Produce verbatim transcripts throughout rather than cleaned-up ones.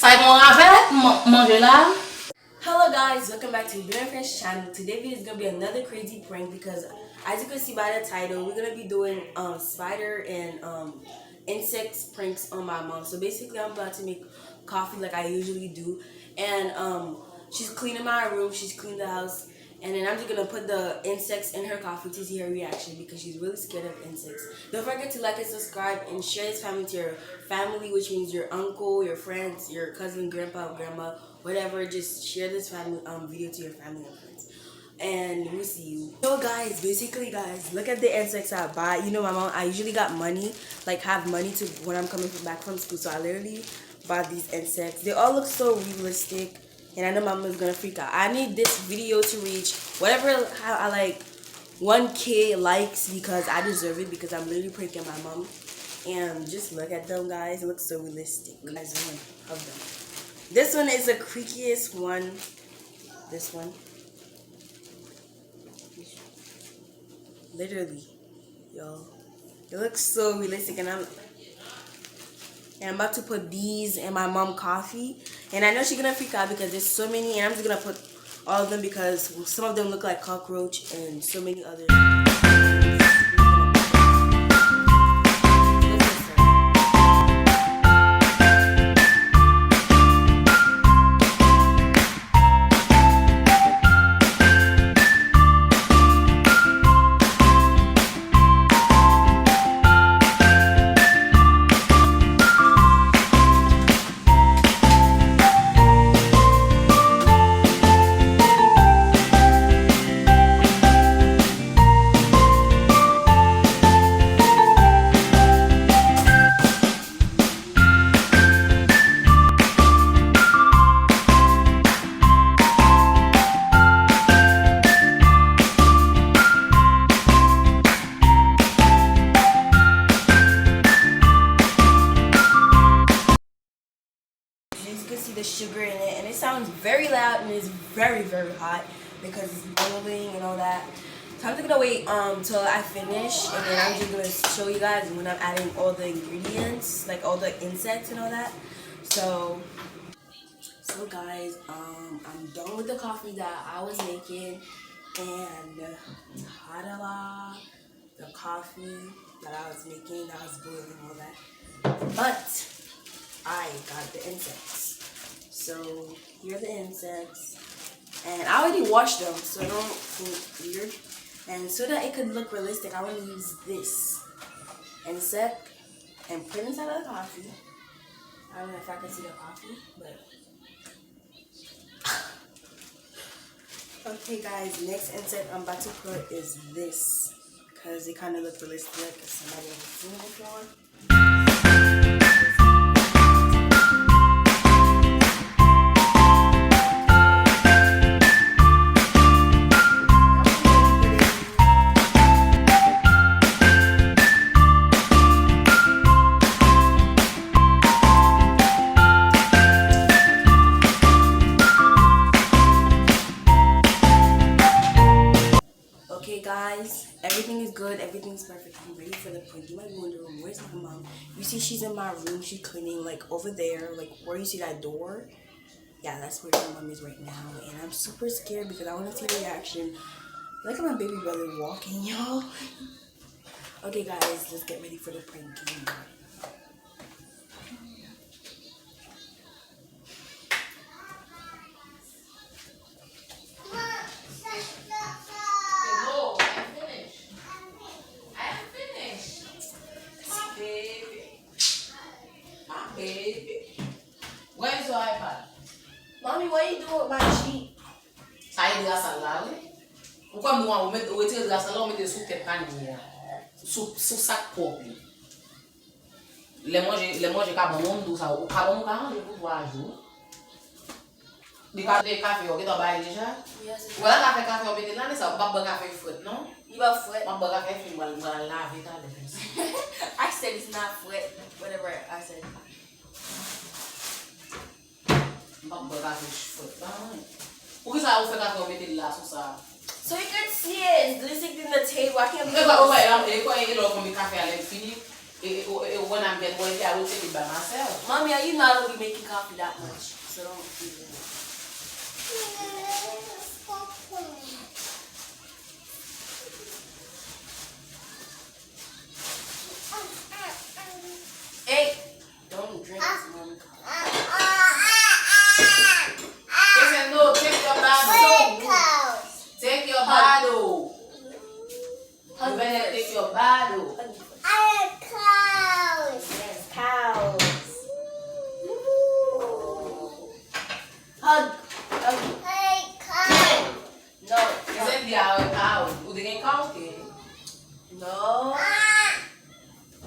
Sa e bon avè m-, manje la. Hello guys, welcome back to Beyonce Fresh channel. Today video is gonna be another crazy prank because as you can see by the title, we're gonna be doing um spider and um insects pranks on my mom. So basically, I'm about to make coffee like I usually do, and um she's cleaning my room, she's cleaning the house, and then I'm just gonna put the insects in her coffee to see her reaction because she's really scared of insects. Don't forget to like and subscribe and share this family to your family, which means your uncle, your friends, your cousin, grandpa, grandma, whatever. Just share this family um video to your family and friends. And we'll see you. So guys, basically guys, look at the insects I bought. You know my mom, I usually got money, like have money to when I'm coming from, back from school. So I literally bought these insects. They all look so realistic. And I know my mom is gonna freak out. I need this video to reach whatever, how I like one K likes because I deserve it because I'm literally pranking my mom. And just look at them, guys. It looks so realistic. Guys, one of them. This one is the creakiest one. This one. Literally, y'all. It looks so realistic, and I'm and I'm about to put these in my mom coffee. And I know she's gonna freak out because there's so many, and I'm just gonna put all of them because some of them look like cockroach and so many others. As you can see the sugar in it, and it sounds very loud and it's very, very hot because it's boiling and all that. So I'm just gonna wait um till I finish, and then I'm just gonna show you guys when I'm adding all the ingredients, like all the insects and all that. So, so guys, um, I'm done with the coffee that I was making, and uh, ta-da! The coffee that I was making, that was boiling, all that. But I got the insects. So here are the insects. And I already washed them, so don't think weird. And so that it could look realistic, I want to use this insect and put it inside of the coffee. I don't know if I can see the coffee, but Okay, guys, next insect I'm about to put is this, 'cause it kinda look realistic like somebody hasn't seen it before. Okay, guys, everything is good, everything is perfect. I'm ready for the prank. You might be wondering, where's my mom? You see, she's in my room, she's cleaning, like, over there, like, where you see that door. Yeah, that's where my mom is right now, and I'm super scared because I wanna see her reaction. Look at my baby brother walking, y'all. Okay, guys, let's get ready for the prank game. No, I am finished. I am finished. My baby. My baby. Where is your iPad? Mommy, what you doing with my sheet? Sa e dra sal la, wi. Ou kwè m ou, ou met, ou retire dra sal la, ou mete l sou tèt panye a. Sou, sou sak pwòp yo. Lè manje, lè manje ka ban moun, m di w sa, ou ka ban moun ka ranje pou twa jou. Li ka de kafe, ou gentan bay deja? Ou wè la kafe, kafe, ou mete l la, men sa, ou p ap bwè kafe frèt, non? Li pa frèt. M ap bwè kafe fre, m pral, m pral lave talè konsa. I said it's not frèt, whatever I said. M p ap bwè kafe frèt la, non. Poukisa ou fè kafe, ou mete l la sou sa? So you can see it. It's literally in the table. I can't believe it. E kwa, e kwa, e lè w konbyen kafe a lè l fini? E, e, e, when I'm getting ready, I will take it by myself. Mommy, you know I don't be making coffee that much. So don't even. Hey, don't drink this warm coffee. They said, "No, take your bottle. Take your bottle. You better take your bottle." Yes, cows. Hug. Hug. No. They said, "Yeah, cow." Ou te gen cow, okay. No.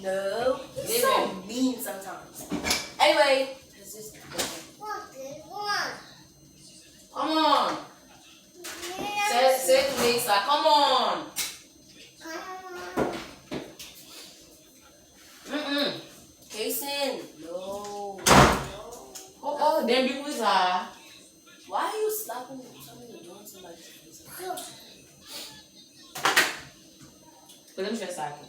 No. You're so mean sometimes. Anyway, it's just Come on. Say, say to Lisa, come on. Mm-mm. Kaysen, no. Oh, oh, then be with her. Why are you slapping something you're doing somebody's face? Kòman m fè sa tou?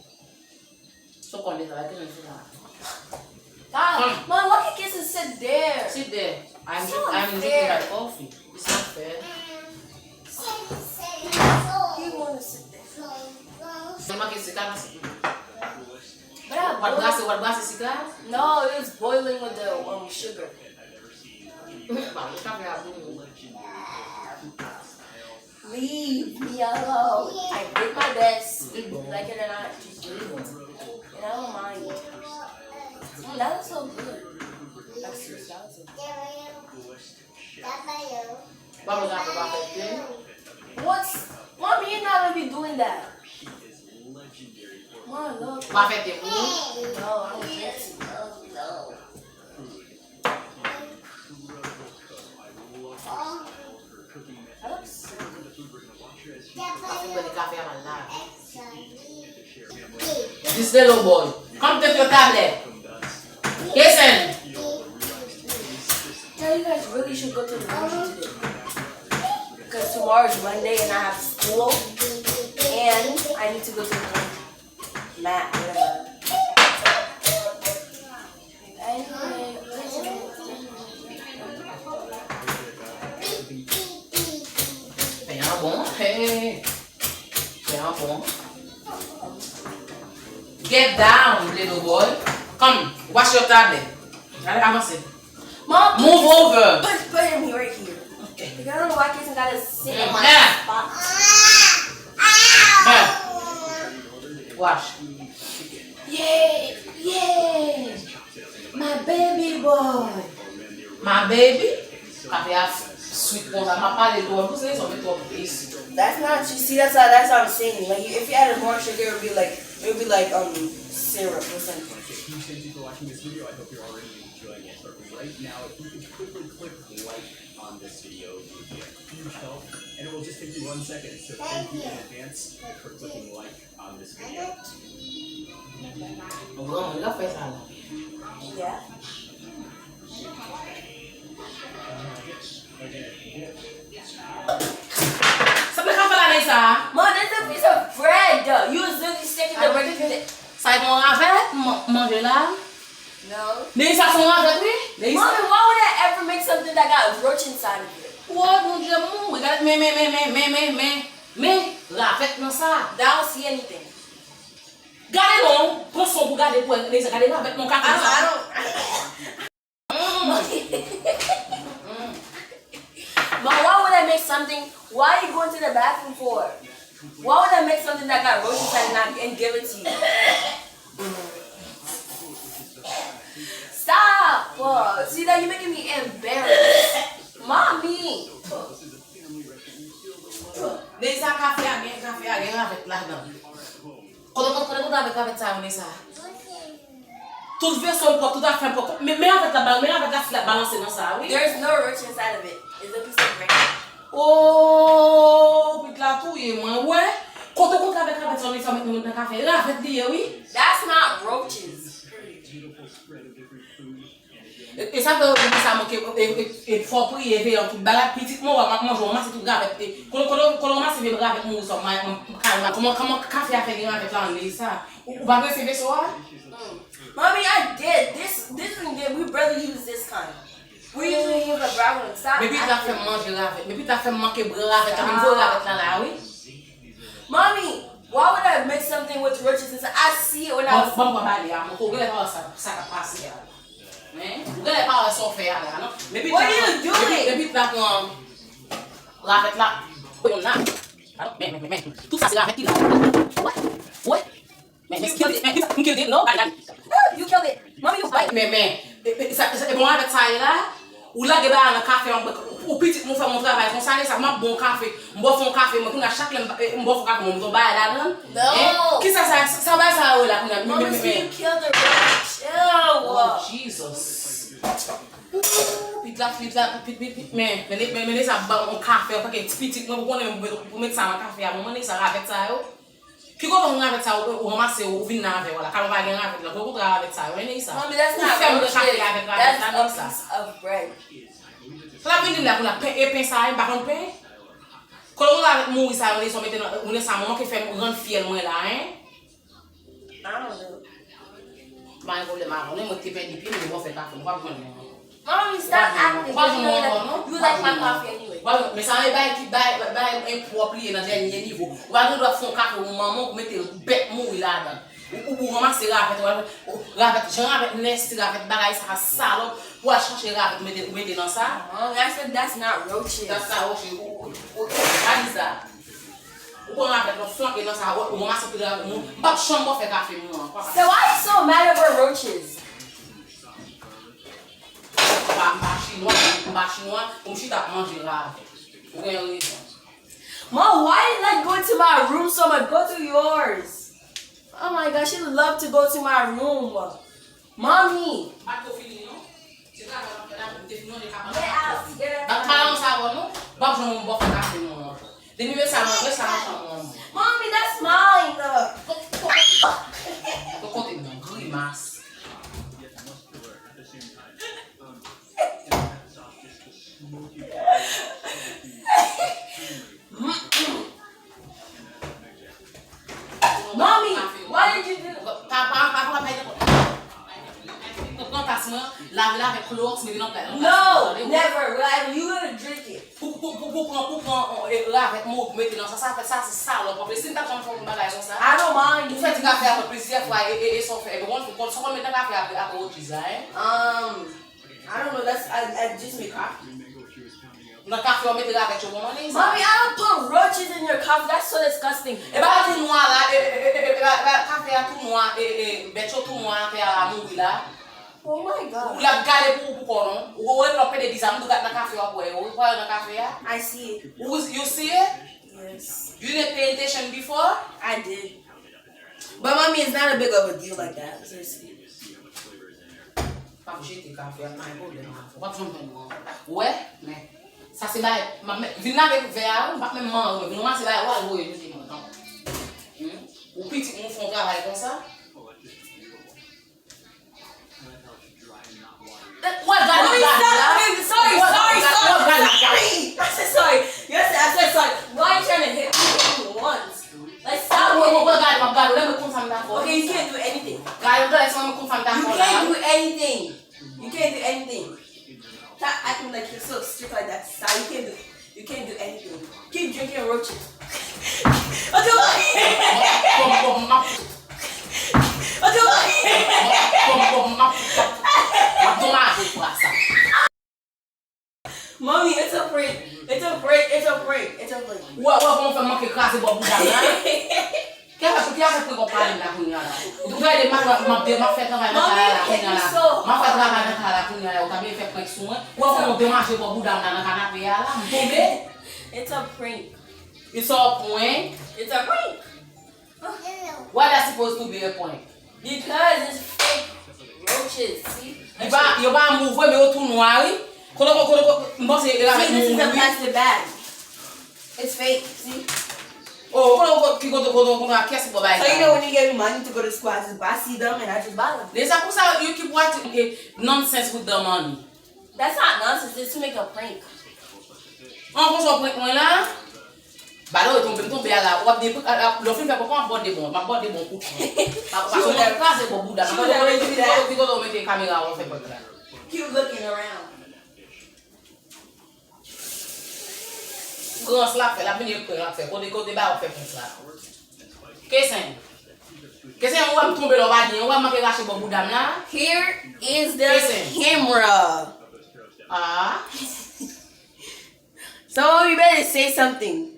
So konnen sa, like, you know, sit down. Ah, man, why can't Kaysen sit there? Sit there. I'm drink, I'm drinking my coffee. It's not fair. He wanna sit there. Sèlman ke se ka nan sit. But I, w ap brase, w ap brase siga? No, it was boiling with the, um, sugar. Ba, ou ka fè a boule. Leave me alone. I did my best. Like it or not, just do it. And I don't mind. Mm, that looks so good. That's just, that looks so good. Papa, papa, papa. What's, Mommy, you're not gonna be doing that. Mwen love. Pa fè te pou. No, I don't drink tea. This little boy. Come take your tablet. Kaysen. Tell you guys really should go to the laundry today. Because tomorrow is Monday and I have school. And I need to go to the laundry. Math, whatever. Anyway, Pen an bon, hey. Pen an bon. Get down, little boy. Come, wash your tablet. Ale, avanse. Mom, move over. Put, put him right here. Okay. Because I don't know why Kaysen gotta sit on my spot. Wash. Yeah, yeah. My baby boy. My baby? Kafe a sweet konsa. M ap pale twòp. Pou se rezon, men twòp isi. That's not, you see, that's not, that's what I'm saying. Like, if you added more sugar, it would be like, it would be like, um, syrup or something. Huge thank you for watching this video. I hope you're already enjoying it. But right now, if you could quickly click like on this video, it would be a huge help. And it will just take you one second. So thank you in advance for clicking like on this video. Ou granmoun k ap fè sa la. Yeah. Sa te ka fè la lè sa? Mom, there's a piece of bread. You was literally sticking the bread to the. Sa e yon ravèt m manje la? No. Neisa se yon ravèt, wi. Neisa. Mommy, why would I ever make something that got roach inside of it? Woy, Bondye, m mouri. Gade, men, men, men, ravèt nan sa. I don't see anything. Gade non, pran son pou gade pou wè, Neisa, gade ravèt nan kafe sa. I don't, I don't. Mm. Mm. But why would I make something? Why are you going to the bathroom for? Why would I make something that got roach inside and, I, and give it to you? Stop! Uh, see, now you're making me embarrassed. Mommy! Deja kafe a gen, kafe a gen ravèt ladan. Kote, kote, kote, kote avèk ravèt sa yo, Neisa? Tout veso l pwòp, tout afè l pwòp. Men, men ravèt la, men ravèt la, si l ap balanse nan sa, wi. There's no roach inside of it. It's a piece of bread. Oh, pitit la touye mwen, wè. Kote, kote avèk ravèt sa yo, Neisa, met nou nan kafe. Ravèt li ye, wi. That's not roaches. E, e sa fè yo di sa manke, e, e, e fò w priye, veye nan tout bagay. Pitit mwen, w ap manje, w ranmase tout ravèt. E, kote, kote, kote w ranmase vye ravèt mouri sa, mwen, mwen, mwen, kòman, kòman kafe a fè gen ravèt ladan l sa? Ou, ou pa prese veso a? Mommy, I did. This, this is good. We barely use this kind. We usually use a brown one. Stop Men pitit la fè m acting. Manje ravèt. Men pitit la fè m manke bran ravèt la. Men m voye ravèt la la, wi. Mommy, why would I make something with roaches inside? I see it when I Bon, was. Bon, mwen pale a, mwen, ou genlè pa wè sa, sa k ap pase a. Hein? Ou genlè pa wè sa w fè a la, non? Men pitit What la are you pran, men, doing? Men pitit la pran ravèt la. Yon la. Men, men, men, men. Tout sa se ravèt ki la. Wè, wè. Men, men, kill it, men, kill it, no, bad, bad. You killed it. Mommy, you bite. Men, men, e, e, sa, sa, e bon avèk sa ye la, ou lage bagay nan kafe an, ou pitit mwen fè yon travay konsa, sa m ap bon kafe, m bò fè yon kafe, mwen kounye a chak lè m, e, m bò fè yon kafe, mwen met yon bagay ladan l. No. Hein? Kisa sa, sa bagay sa yo la kounye a, men, Mama, men, so you men. killed the roach. Chill. Oh, Jesus. Ooh, pit la, pit la, pit, pit, pit, men, men, men, men, sa ba yon kafe, yon pakèt ti pitit, mwen, pou konnen, pou met sa nan kafe a, mwen, men, sa ravèt sa yo. Ki kote w jwenn ravèt sa yo, ou ranmase yo, ou vin nan avè yo la. Kay ou pa gen ravèt la, kote w jwenn ravèt sa yo, men sa. Mommy, that's Ou not fè m roaches. Kafe avèk ravèt la, That's men a sa. Piece of bread. Sa la vin di m la pou la pen, e pen sa, e m pa konn pen. Kote w jwenn ravèt mouri sa yo, lè sa w mete nan, ou lè sa, manman ke fè m rann fyèl mwen la, hein. I don't know. Pa gen pwoblèm avè w, non, mwen te pèdi pye m, mwen fè kafe, mwen pa jwenn mwen. Mommy, stop acting. Wap You jwenn know yon that bon, non? you like my coffee anyway. Wap jwenn, men sa yon bagay ki bay, bay enpwòp li ye nan dènye nivo. Ou pa gen dwa fè yon kafe ou manman ou mete bèt mouri ladan. Ou, ou, ou ranmase ravèt, ravèt, ravèt, jan ravèt nèsti, ravèt bagay sa, salòp, ou al chache ravèt ou mete, ou mete nan sa. Mommy, I said that's not roaches. That's not what you, ou, ou, ou, pa di sa. Ou pran ravèt nan flanke nan sa, ou, ou ranmase pil ravèt, mwen, m p ap janm bò fè kafe mwen an, papa. So why you so mad over roaches? M pa, m pa chinwa, m pa chinwa, pou m chita ap manje ravèt. Ou gen rezon. Mom, why you like going to my room so much? Go to yours. Oh my gosh, she love to go to my room. Mommy. M pa t ko fini, non. Se travay m ap fè la, pou m te fini, manje kafe. Get out, get out. Bat pa yon savon, non. M p ap janm yon bò fè kafe mwen an. Depi men sa, mwen, men sa, mwen, mwen. Mommy, that's mine. Pou kote m nan grimas. Mommy, why did you do that? Pa, pa, pa, pa, pa, pa, pa, pran tas mwen, lave l avèk klowòks, mete nan plat. No, never. Well, you gonna drink it. Pou, pou, pou, pou pran, pou pran, eh, ravèt mwen pou mete nan sa, sa fè sa, se salòp, anpil. Si m t ap janm fè yon bagay konsa. I don't mind. Ou fè ti kafe a plizyè fwa, e, e, e sa w fè, e bon, ou konn, sa w konn mete nan kafe a, apre, apre ou di sa, hein? Um, I don't know. That's I, I just make coffee. Nan kafe, ou mete ravèt yo, bon, mande sa. Mommy, I don't put roaches in your coffee. That's so disgusting. E ba tou nwa la, e, e, e, e, e, ba, ba, kafe a tou nwa, e, e, bèt yo tou nwa, atè a mouri la. Oh my Ou god. la gade pou, pou kò non. Ou wè lòt pede di sa, m tou gade nan kafe a pou wè yo. Ou wè nan kafe a? I see it. Ou, you see it? Yes. You didn't pay attention before? I did. But mommy, it's not a big of a deal like that. Seriously. M ap jete kafe a, pa gen pwoblèm avè w. W ap janm jwenn mwen. Ou wè? Men, sa se bagay, m ap met, vin lave vè a, wi, m p ap menm manyen, vin ranmase bagay, w al voye jete mwen, non. Hmm? Ou pitit mwen fè yon travay konsa? Ou al gade nan gade la. Sorry, sorry, sorry, Ou al gade nan gade. sorry. I said sorry. Yes, I said sorry. Why you trying to hit me once? Like, stop Ou, ou, ou hitting me. gade, m ap gade, lè mwen konn sa m ta fè. Okay, you can't do anything. Gade, gade sa mwen konn sa m ta fè. You can't do anything. You can't do anything. Stop acting like you're so strict like that. Stop. You can't do. You can't do anything. Keep drinking roaches. What the Bon, bon, m ap, What the bon, bon, m ap, m ap dommager pou sa. Mommy, it's a prank. It's a prank. It's a prank. It's a prank. Ou wè, ou wè kòman w fè manke kraze bò bouda m la? Ki afè, ki afè prank w ap pale m la kounye a la? Ou gade m ap, m ap, m ap fè travay nan kay la kounye a la. M ap fè travay nan kay la kounye a la. Ou ta byen fè prank sou mwen. Ou wè kòman w dommager bò bouda m la nan kanape a la? M tonbe? It's a prank. It's a prank? It's a prank. What that supposed to be a prank? Because it's fake roaches. See? Yo pa, yo pa mou vre, men yo tou nwa, wi. Kote, kote, kote, kote, m panse e ravèt See, this is moun, a wi. Plastic bag. It's fake. See? Oh, kote, kote, ki kote, kote, kote, a kiyès ki ba w bay sa? So you know when you gave me money to go to school, I just buy see them and I just buy them. Lisa, pou sa, you keep what eh, nonsense with the money. That's not nonsense. It's to make a prank. An konsa w prank mwen la. Balo e tonbe m tonbe a la. W ap de lè w fin fè prank mwen ap bòde bon. M ap bòde bon kout. Paske mwen kraze bò bouda. Ki kote w mete kamera w ap fè prank la? Keep looking around. Prans l ap fè, l ap vini pran l ap fè. Kote kote ba w fè prans la. Kesen. Kesen ou wè m tonbe lò pa di, ou wè m manke rache bò bouda m la. Here is the camera. Ah. So you better say something.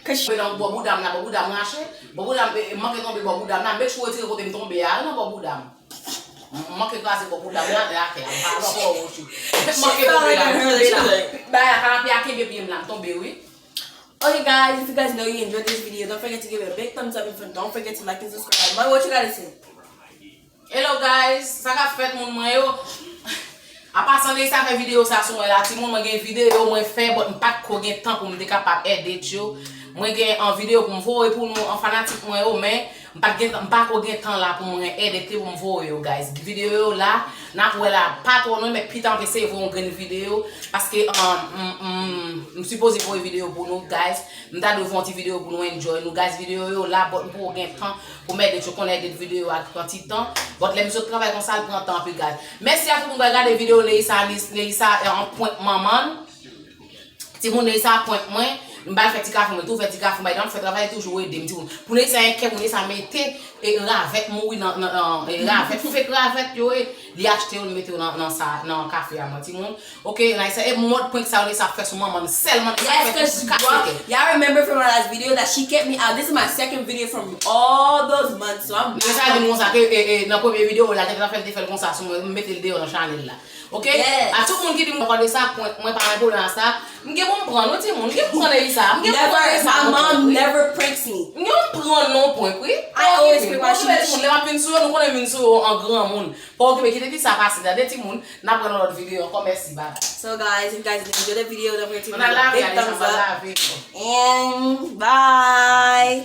Cause Tonbe nan bò bouda m la, bò bouda m rache. Bò bouda m, eh, manke tonbe bò bouda m la. Make sure w retire kote m tonbe a, nan bò bouda m. M manke kraze bò bouda m la, la kè a. M pa lò pou ou chou. Manke tonbe la, m tonbe la. Ba la kanapye a kenbe pye m la, m tonbe wi. Okay guys, if you guys know you enjoyed this video, don't forget to give it a big thumbs up and don't forget to like and subscribe. Mwen, what you gotta say? Hello guys, sa k ap fèt moun mwen yo? An pasan Neïsa fè videyo sa sou mwen la, timoun mwen gen videyo mwen fè, but m pa t ko gen tan pou m te kapab edit yo. Mwen gen an videyo pou m voye pou nou an fanatik mwen yo, men m pa t gen tan, m pa ko gen tan la pou mwen edit yo pou m voye yo guys. Videyo yo la, n ap wè la pa twò non, men pita m ap eseye voye yon grenn videyo, paske um, m, m, m sipoze voye videyo pou nou guys. M ta dwe fè yon ti videyo pou nou enjoy nou guys, videyo yo la, but m poko gen tan pou m edit yo, konnen edit videyo a pran ti tan, but lè m sot travay konsa l pran tan anpil guys. Mèsi a tout moun k al gade videyo Neïsa, Neïsa an prank manman l. Timoun Neïsa prank mwen, m ba l fè ti kafe, mwen tou fè ti kafe, m bay dan fè travay toujou ede m timoun. Pou Neïsa enkyèt, pou Neïsa mete e ravèt mouri nan, nan, nan e ravèt, fake ravèt yo e, li achte yo, li mete yo nan, nan sa, nan kafe a mwen timoun. Ok, Neïsa, e mòd prank sa yo Neïsa ap fè sou manman l sèlman, Neïsa ap fè pou ti kase kè. Y'all remember from my last video that she kept me out. This is my second video from all those months, so I'm Neïsa di m konsa ke e, e, nan premye videyo la, gentan fè l te fè l konsa sou mwen, m mete l deyò nan chanèl la. Ok? A tout moun ki di m konsa, prank mwen pa gen pwoblèm a sa. M gen pou m pran non timoun, m gen pou m pran Neïsa, m gen pou m pran Neïsa. My mom never pranks me. M gen pou m pran non prank wi. I always pay my shit. Timoun, lè m ap vin sou yo, nou konnen m vin sou yo an granmoun. Pa okipe, kite ti sa pase, tande timoun, n ap wè nan lòt videyo ankò, mèsi, bye bye. So guys, if you guys enjoy the video, don't forget to give it a big thumbs up. And bye.